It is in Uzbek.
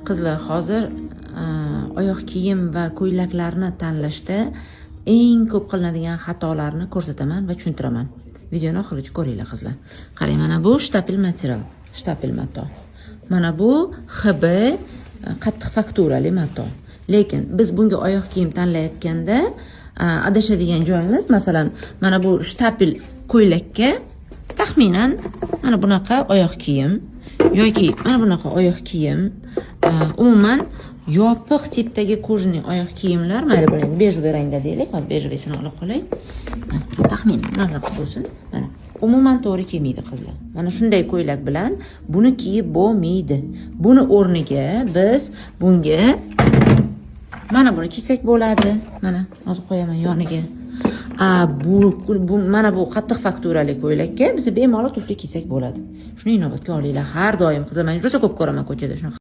Qizlar, hozir oyoq kiyim va ko'ylaklarni tanlashda eng ko'p qilinadigan xatolarni ko'rsataman va tushuntiraman. Videoni oxirigacha ko'ringlar, qizlar. Qarang, mana bu штапель material, штапель mato. Mana bu ХБ, qattiq fakturali mato. Lekin biz bunga oyoq kiyim tanlayotganda adashadigan joyimiz, masalan, mana bu штапель ko'ylakka taxminan mana bunaqa oyoq kiyim yoki mana bunaqa oyoq kiyim, umuman yopiq tipdagi кожаный oyoq kiyimlar, mayli, buni endi бежевый rangda deylik, hozir бежевый sini olib qolay. Mana, taxminan mana bunaqa bo'lsin. Mana, umuman to'g'ri kelmaydi, qizlar. Mana shunday ko'ylak bilan buni kiyib bo'lmaydi. Buni o'rniga biz bunga mana buni kiysak bo'ladi. Mana, hozir qo'yaman yoniga. A bu mana bu qattiq fakturali ko'ylakka biz bemalol tufli kiysak bo'ladi. Shuni inobatga olinglar har doim, qizlar. Man rosa ko'p ko'raman ko'chada shunaqa.